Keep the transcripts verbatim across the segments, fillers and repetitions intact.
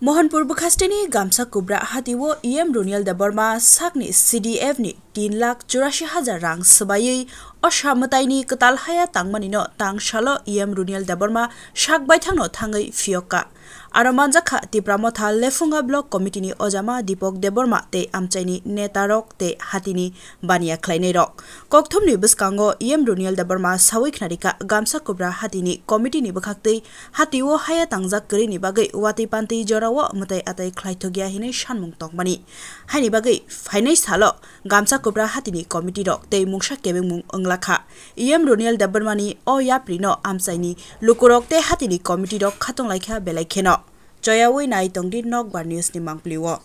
Mohanpur bwkhasteni Gamsa Kubra hatio E M Runiel Debbarma sakni C D F ni tin lakh churasi hajar rang swbaiwi o sa mwtaini kwtal haya tangmanino tang salo E M Runiel Debbarma sak baithangno thangwi phiyokka. Aro manjakha Tipra Motha Lephunga Block Committee ni ojama Dipok Debbarma tei amchaini netarok tei hatini baniya khlainairok. Kokthumni bwskango E M Runiel Debbarma sawi khnarikha Gamsa Kubra hatini committee ni bwkhaktwi hatio haya tangjak kwrwini bagwi watwi pantwi jorao mwtai atai khlaithokya hinwi sanmung tongmani. Haini bagwi phainai salo Gamsa Kubra hatini committee rok tei mungsa kebengmung wnglakha. E M Runiel Debbarmani o yaprino amchaini lukurok tei hatini committee rok khatunglaikha belai kheno. Choyawi nai tongdi Nokbar News ni mangpili o.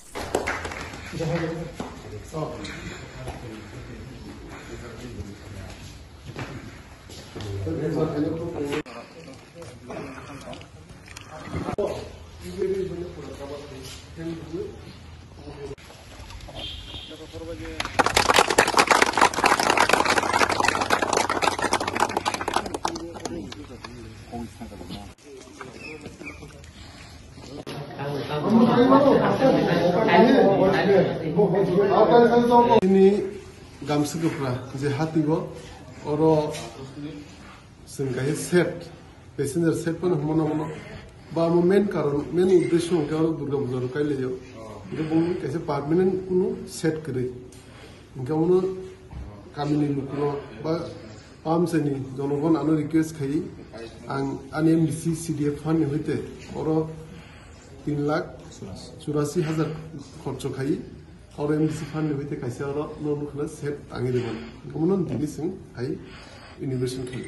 Ini Gamsa Kubra je hatio oro chwng kaisa shed, passenger shed pono hwnmano hwnmano. Ba omo main karon, main uddesho hwnkhe oro Durga Puja rok kailaio. Hwnkhe bo kaisa permanent kunu shed kwrwi. Hwnkhe omo kamini lukurok ba amchaini jonogon ano request khai, ang ani M D C C D F fund ni hoite oro tin lakh churasi hajar khorcho khai, oro M D C fund ni hoite kaisa oro no nukla shed tangwi rwmani. Hwnkhe omo no dini chwng hai inauguration khai.